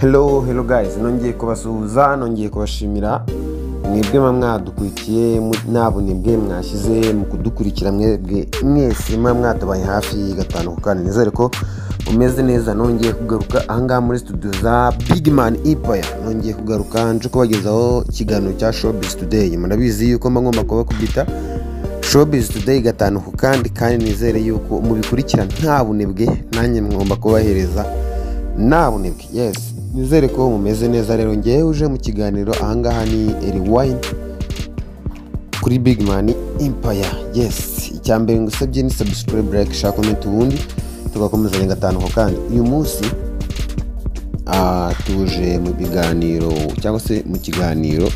Hello, hello guys, nongeye kubasuhuza, nongeye kubashimira mwebwe muba mwadukurikiye, nta bunebwe mwashyize mu kudukurikira. Mwebwe mwese muba mwatubaye hafi gatanu ku kandi, nizere ko umeze neza. Nongeye kugaruka ahangaha muri studio za Big Man Empire, nongeye kugaruka nje kubagezaho ikiganiro cya Showbiz Today. Murabizi yuko mba ngomba kubakubita Showbiz Today gatanu ku kandi, kandi nizere yuko mubikurikira nta bunebwe, nanjye ngomba kubahereza nta bunebwe. Yes, nizere ko mumeze neza. Rero ngewe uje mu kiganiro ahangaha ni Eri Wine kuri Big Man Empire. Yes, icya mbere ngusabye ni subscribe, like, share, comment, ubundi tugakomezanya gatanu ku kandi. Uyu munsi tuje mu biganiro cyangwa se mu kiganiro,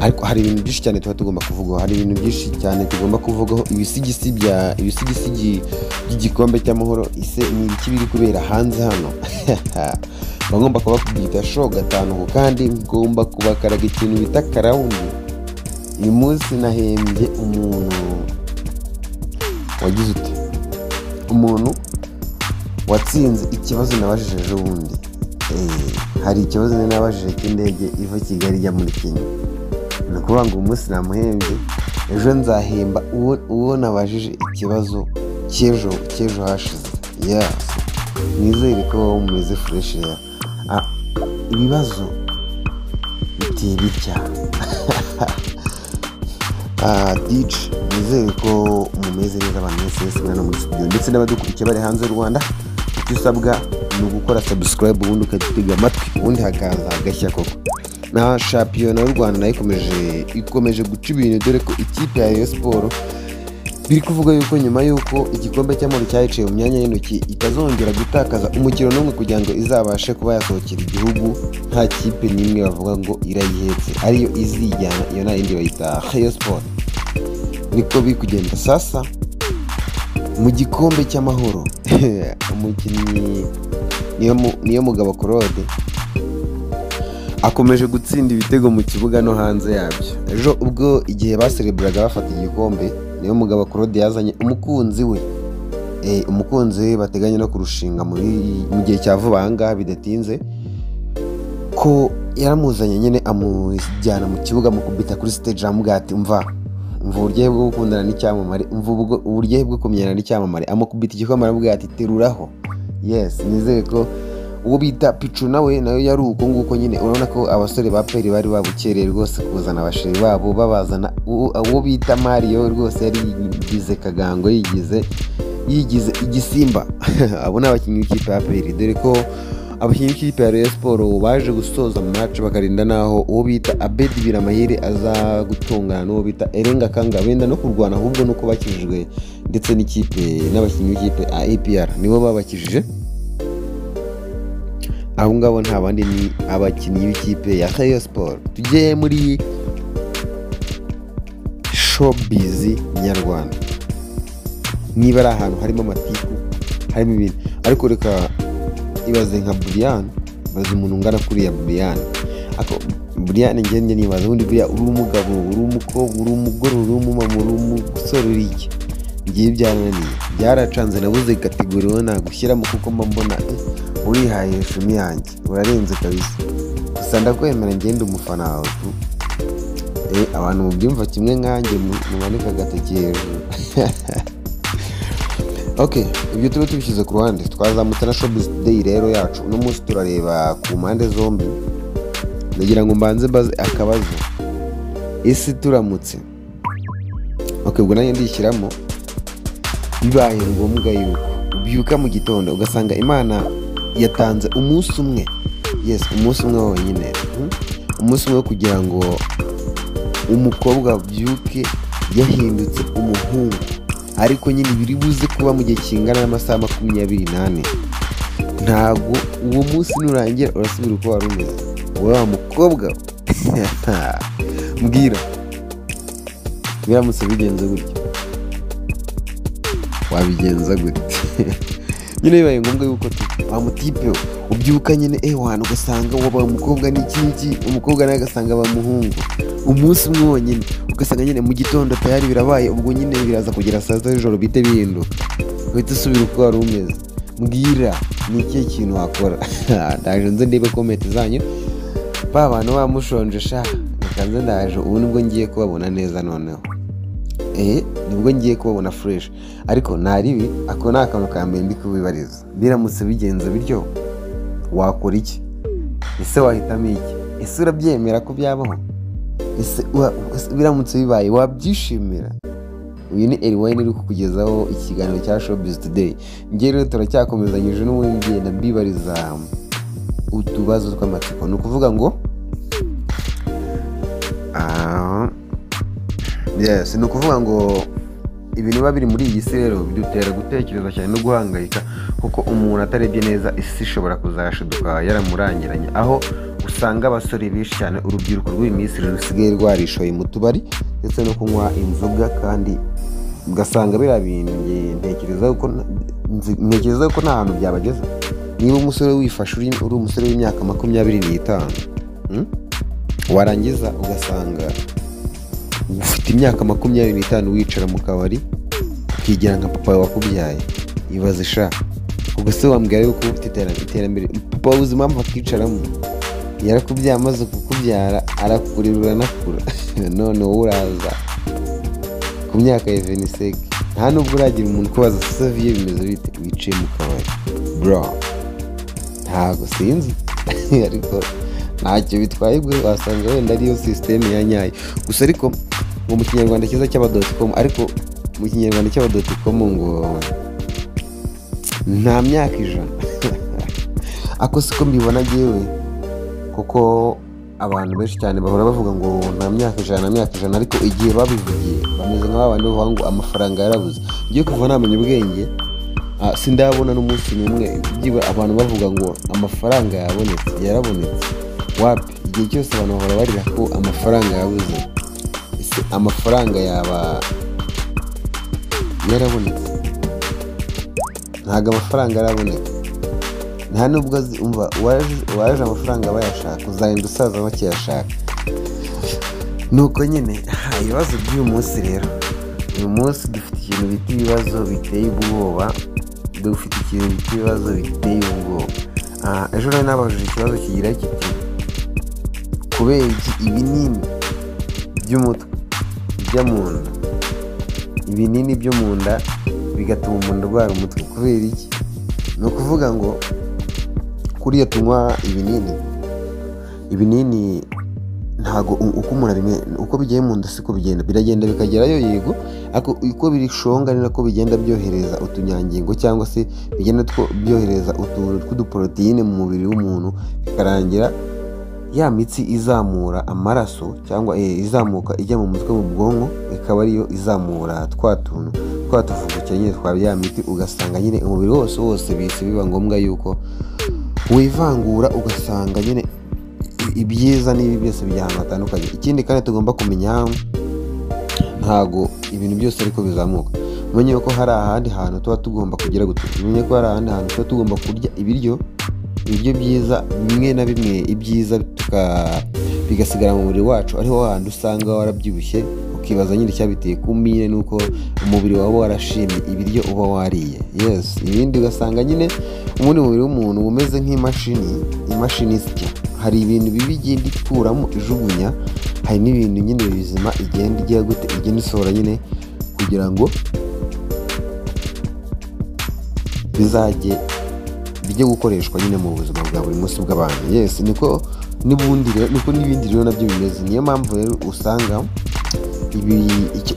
ariko hari ibintu byinshi cyane tuba tugomba kuvugaho, hari ibintu byinshi cyane tugomba kuvugaho. Ibisigisi bya ibisigisigi by'igikombe cy'amahoro, ise ni ibiki biri kubera hanze hano? Bagomba kubakubita show gatanu ku kandi, ngomba kubakaraga ikintu bita karawundi. Uyu munsi nahembye umuntu wagize ute, umuntu watsinze ikibazo nabajije ejo bundi. Hari ikibazo nari nabajije cy'indege iva Kigali ijya muri Kenya. Ni ukuvuga ngo uyu munsi namuhembye, ejo nzahemba uwo nabajije ikibazo cy'ejo hashize. Yes, nizere ko mumeze fresh. Ibibazo biteye bitya. DJ, nizere ko mumeze neza abantu mwese mwese muri hano muri studio ndetse n'abadukurikiye bari hanze y'u Rwanda. Icyo usabwa ni ugukora subscribe, ubundi ukatega amatwi, ubundi hakaza agashya koko. Na shampiyona y'u Rwanda nayo ikomeje guca ibintu, dore ko ikipe ya Rayon Sport biri kuvuga yuko nyuma y'uko igikombe cy'amahoro cyayiciye mu myanya y'intoki, itazongera gutakaza umukino n'umwe kugira ngo izabashe kuba yasohokera igihugu nta kipe n'imwe bavuga ngo irayihetse, ariyo izijyana. Iyo nta yindi, bayita Rayon Sport. Niko biri kugenda. Sasa mu gikombe cy'amahoro, umukinnyi niyo mugabo Claude akomeje gutsinda ibitego mu kibuga no hanze yabyo. Ejo ubwo igihe basereburaga bafata igikombe, niyo mugabo Claude yazanye umukunzi we, umukunzi we bateganya no kurushinga mu gihe cya vuba ahangaha bidatinze, ko yaramuzanye nyine amujyana mu kibuga, amukubita kuri stage, aramubwira ati: "Umva, umva uburyohe bwo gukundana n'icyamamare, umva uburyohe bwo kumenyana n'icyamamare." Amukubita igikombe, aramubwira ati: "Teruraho." Yes, nizere ko uwo bita Picu nawe yari uko nguko nyine. Urabona ko abasore ba APR bari babukereye rwose kuzana abasheri babo, babazana. Uwo bita Mario rwose yari yigize kagango, yigize igisimba. Abo ni abakinnyi b'ikipe ya APR, dore ko abakinnyi b'ikipe ya Rayon Sport baje gusoza match bakarinda naho uwo bita Abedi Biramahire aza gutungana n'uwo bita Erenga Kanga, benda no kurwana, ahubwo nuko bakijijwe ndetse n'ikipe n'abakinnyi b'ikipe ya APR nibo babakijije. Abo ngabo nta bandi, ni abakinnyi b'ikipe ya Rayon Sport. Tujye muri showbiz nyarwanda, niba ari ahantu harimo amatiku, harimo ibintu, ariko reka ibaze nka Brian, baze umuntu ungana kuriya Brian. Ako Brian, ngende nibaza ubundi buriya uri umugabo, uri umukobwa, uri umugore, uri umumama, uri umusore, uri iki? Ngiye byarananiye, byaracanze, nabuze category wowe nagushyiramo, kuko mba mbona urihaye shumi yanjye, urarenze kabisa. Gusa ndakwemera, ngende umufana wawe tu. Abantu mubyumva kimwe nkanjye mumanike agatoki hejuru. Ok, ibyo tuba tubishyize ku ruhande, twazamutse na Showbiz Today rero yacu. Uno munsi turareba ku mpande zombi. Ndagira ngo mbanze mbaze akabazo: ese turamutse, ok, ubwo nanjye ndishyiramo, bibaye ngombwa yuko ubyuka mu gitondo ugasanga Imana yatanze umunsi umwe, yes, umunsi umwe wonyine, Umunsi umwe kugira ngo umukobwa abyuke yahindutse umuhungu, ariko nyine biri buze kuba mu gihe kingana n'amasaha 24, ntabwo uwo munsi nurangira urasubira uko wari umeze, wowe wa mukobwa we, mbwira, biramutse bigenze gutya wabigenza gute? Nyine bibaye ngombwa yuko wa mutipe we, ubyuka nyine wana ugasanga wabaye umukobwa n'iki n'iki, umukobwa nawe agasanga aba umuhungu, umunsi umwe wonyine, ugasanga nyine mu gitondo tayari birabaye, ubwo nyine biraza kugera saa 6 z'ijoro bihite bihinduka, uhite usubira uko wari umeze. Mbwira. Ni ikihe kintu wakora? Ndaje nze ndebe comment zanyu, ba bantu bamushonje sha. Reka nze, ndaje ubu nibwo ngiye kubabona neza noneho, nibwo ngiye kubabona fresh. Ariko nta ribi, ako ni akantu ka mbere ndi kubibariza. Biramutse bigenze bityo wakora iki? Ese wahitamo iki? Ese urabyemera ko byabaho? Ese biramutse bibaye wabyishimira? Uyu ni Eriwayini uri kukugezaho ikiganiro cya Showbiz Today. Njye rero turacyakomezanyije n'ubundi, ngenda mbibariza utubazo tw'amatsiko. Ni ukuvuga ngo yes, ni ukuvuga ngo ibintu biba biri muri iyi si rero bidutera gutekereza cyane no guhangayika, kuko umuntu atarebye neza isi ishobora kuzashiduka yaramurangiranye, aho usanga abasore benshi cyane, urubyiruko rw'iyi minsi rusigaye rwarishoye mu tubari ndetse no kunywa inzoga, kandi ugasanga biriya bintu njye ntekereza ko nta hantu byabageza. Niba umusore wifashe uri umusore w'imyaka 25, warangiza ugasanga ufite imyaka 25 wicara mu kabari ukigira nka papa wakubyaye, ibaze sha. Ubwo se wambwira yuko ufite iterambere? Papa wawe uzi impamvu akicaramo? Yarakubyaye, amaze kukubyara arakurira uranakura, none wowe uraza ku myaka ya 25, nta nubwo uragira umuntu ukubaza saviye bimeze bite, wicaye mu kabari bro. Ntabwo sinzi, ariko ntacyo bitwaye, ubwo wasanga wenda ariyo sisiteme ya nyayo gusa. Ariko ngo mu kinyarwanda cyiza cy'aba dot com, ariko mu kinyarwanda cy'aba dot com ngo nta myaka 100. Ako siko mbibona jyewe, kuko abantu benshi cyane bahora bavuga ngo nta myaka 100, nta myaka 100, ariko igihe babivugiye bameze nk'abandi bavuga ngo amafaranga yarabuze. Ngiye kuva namenya ubwenge, sindabona n'umunsi n'umwe byibura abantu bavuga ngo amafaranga yabonetse, yarabonetse. Wapi, igihe cyose abantu bahora barira ko amafaranga yabuze. Ese amafaranga yaba yarabonetse? Ntabwo amafaranga araboneka, nta nubwo umva uwaje amafaranga bayashaka, uzarinda usaza bakiyashaka. Nuko nyine ibibazo by'uyu munsi rero, uyu munsi dufite ikintu bita ibibazo biteye ubwoba, dufite ikintu bita ibibazo biteye ubwoba. Ejo nari nabajije ikibazo kigira kiti: kubera iki ibinini by'umutwe bijya mu nda, ibinini byo mu nda bigatuma umuntu arwara umutwe? Kubera iki? Ni ukuvuga ngo kuriya tunywa ibinini, ibinini ntago uko umuntu uko bigiye mu nda siko bigenda, biragenda bikagerayo yego, ariko uko bishonga ni nako bigenda byohereza utunyangingo, cyangwa se bigenda byohereza utuntu tw'uduporoteyine mu mubiri w'umuntu, bikarangira ya mitsi izamura amaraso cyangwa izamuka ijya mu mutwe mu bwonko ikaba ariyo izamura twa tuntu twa tuvungukira nyine twa ya miti, ugasanga nyine umubiri wose wose bihise biba ngombwa yuko wivangura, ugasanga nyine ibyiza n'ibi byose bijya ahantu hatandukanye. Ikindi kandi tugomba kumenya, ntago ibintu byose ariko bizamuka. Umenye ko hari ahandi hantu tuba tugomba kugira gute, umenye ko hari ahandi hantu tuba tugomba kurya ibiryo byiza bimwe na bimwe, ibyiza bigasigara mu mubiri wacu, ariho handi usanga warabyibushye ukibaza nyine icyabiteye, kumbi nyine nuko umubiri wawe warashimye ibiryo uba wariye. Yes, ibindi ugasanga nyine ubundi mubiri w'umuntu uba umeze nk'imashini, imashini isya. Hari ibintu bibi igenda ikuramo ijugunya, hari n'ibintu nyine bizima igenda igira gute, igenda isohora nyine kugira ngo bizajye bijye gukoreshwa nyine mu buzima bwa buri munsi bw'abantu. Yes, niko n'ubundi rero, niko n'ibindi rero nabyo bimeze. Niyo mpamvu rero usanga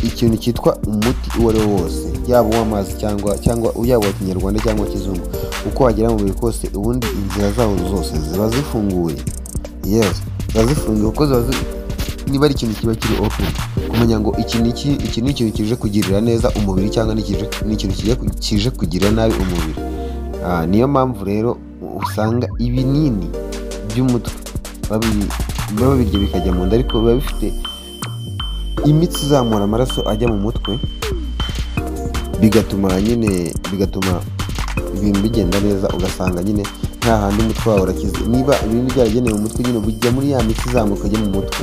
ikintu cyitwa umuti uwo ari wo wose, yaba uw'amazi cyangwa yaba uwa kinyarwanda cyangwa kizungu, uko wagera mu mubiri kose ubundi inzira zawo zose ziba zifunguye. Yes, ziba zifunguye, kuko ziba niba ari ikintu kiba kiri open, kumenya ngo iki ni iki, iki ni ikintu kije kugirira neza umubiri cyangwa ni ikintu kije kugirira nabi umubiri. Niyo mpamvu rero usanga ibinini by'umutwe babirya bikajya mu nda, ariko biba bifite imitsi izamura amaraso ajya mu mutwe, bigatuma nyine ibintu bigenda neza, ugasanga nyine nta handi umutwe wawe urakize. Niba ibintu byaragenewe umutwe nyine bijya muri ya mitsi izamuka ijya mu mutwe,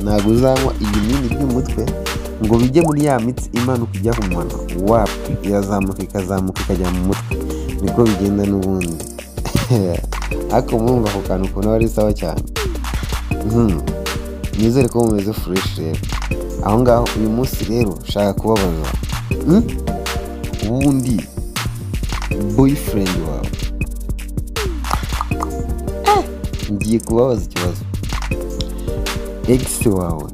ntabwo uzanywa ibinini by'umutwe ngo bijye muri ya mitsi imanuka ijya ku mano, wapi, irazamuka ikazamuka ikajya mu mutwe. Niko bigenda n'ubundi. Ariko murumva ako kantu ukuntu aba ari sawa cyane. Nizere ko mumeze fresh rero aho ngaho. Uyu munsi rero nshaka kubabaza, Ubundi boyfriend wawe, ngiye kubabaza ikibazo, ex wawe,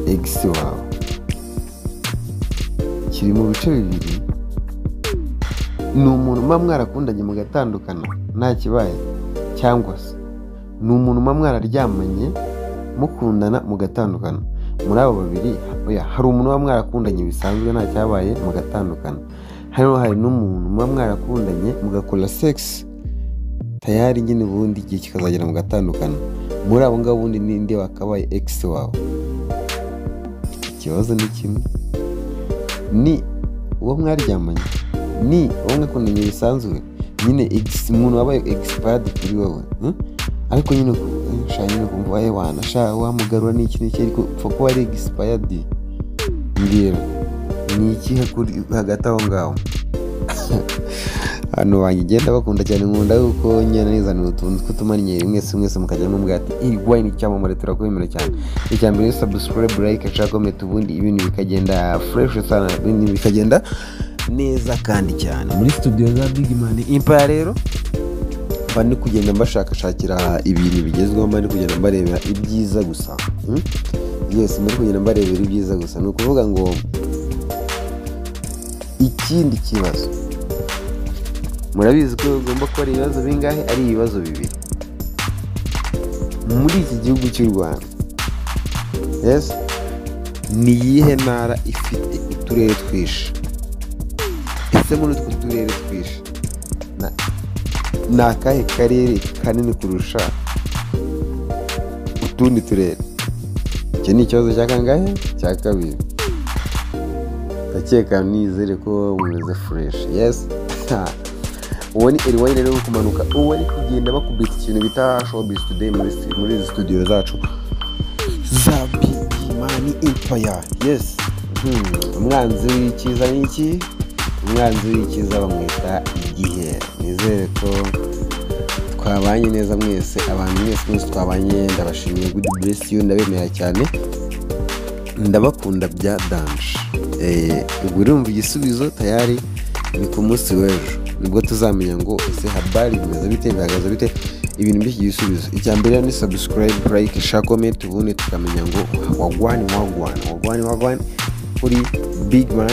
ex wawe kiri mu bice bibiri: ni umuntu muba mwarakundanye mugatandukana nta kibaye, cyangwa se ni umuntu muba mwararyamanye mukundana mugatandukana? Muri abo babiri, oya, hari umuntu muba mwarakundanye bisanzwe nta cyabaye mugatandukana, hano hari n'umuntu muba mwarakundanye mugakora sex tayari nyine, ubundi igihe kikazagera mugatandukana. Muri abo ngabo ubundi ninde wakabaye ex wawe? Ikibazo ni kimwe: ni uwo mwaryamanye, ni uwo mwakundanye bisanzwe nyine, ex, umuntu wabaye expired kuri wowe, Ariko nyine sha nyine kumva wana sha wamugarura n'iki n'iki, ariko upfa kuba ari expired. Mbwira, ni ikihe kuri hagati aho ngaho? Hano banjye igenda bakunda cyane, nkunda yuko nyine nizanira utuntu tw'utumanyeri, mwese mwese mukajya mubwira ati iri wine icyamamare, turakwemera cyane. Icya mbere, subscribe, like, share, comment, ubundi ibintu bikagenda fresh sana, ibintu bikagenda neza kandi cyane muri studio za Big Man Empire. Rero mba ndi kugenda mbashakashakira ibintu bigezweho, mba ndi kugenda mbarebera ibyiza gusa, Yes, mba ndi kugenda mbarebera ibyiza gusa. Ni ukuvuga ngo ikindi kibazo, murabizi ko bigomba kuba ari ibibazo bingahe? Ari ibibazo bibiri. Muri iki gihugu cy'u Rwanda, yes, ni iyihe ntara ifite uturere twinshi? Ese muri utwo turere twinshi ni akahe karere kanini kurusha utundi turere? Icyo ni ikibazo cya kangahe? Cya kabiri. Ndakeka nizere ko mumeze fresh. Yes, uwo ni Eriwayini rero uri kumanuka, uwo ari kugenda bakubita ikintu bita Showbiz Today muri izi studio zacu za Big Man Empire. Yes. Umwanzi w'icyiza ni iki? Umwanzi w'icyiza bamwita igihe. Nizere ko twabanye neza mwese, abantu mwese mwese twabanye, ndabashimiye. Good bless you, ndabemera cyane, ndabakunda bya danger. Ubwo urumva igisubizo tayari ni ku munsi w'ejo, nibwo tuzamenya ngo ese habari bimeze bite, bihagaze bite, ibintu by'iki gisubizo. Icya mbere ni subscribe, like, share, comment, ubundi tukamenya ngo wagwan wagwan wagwan wagwan kuri Big Man.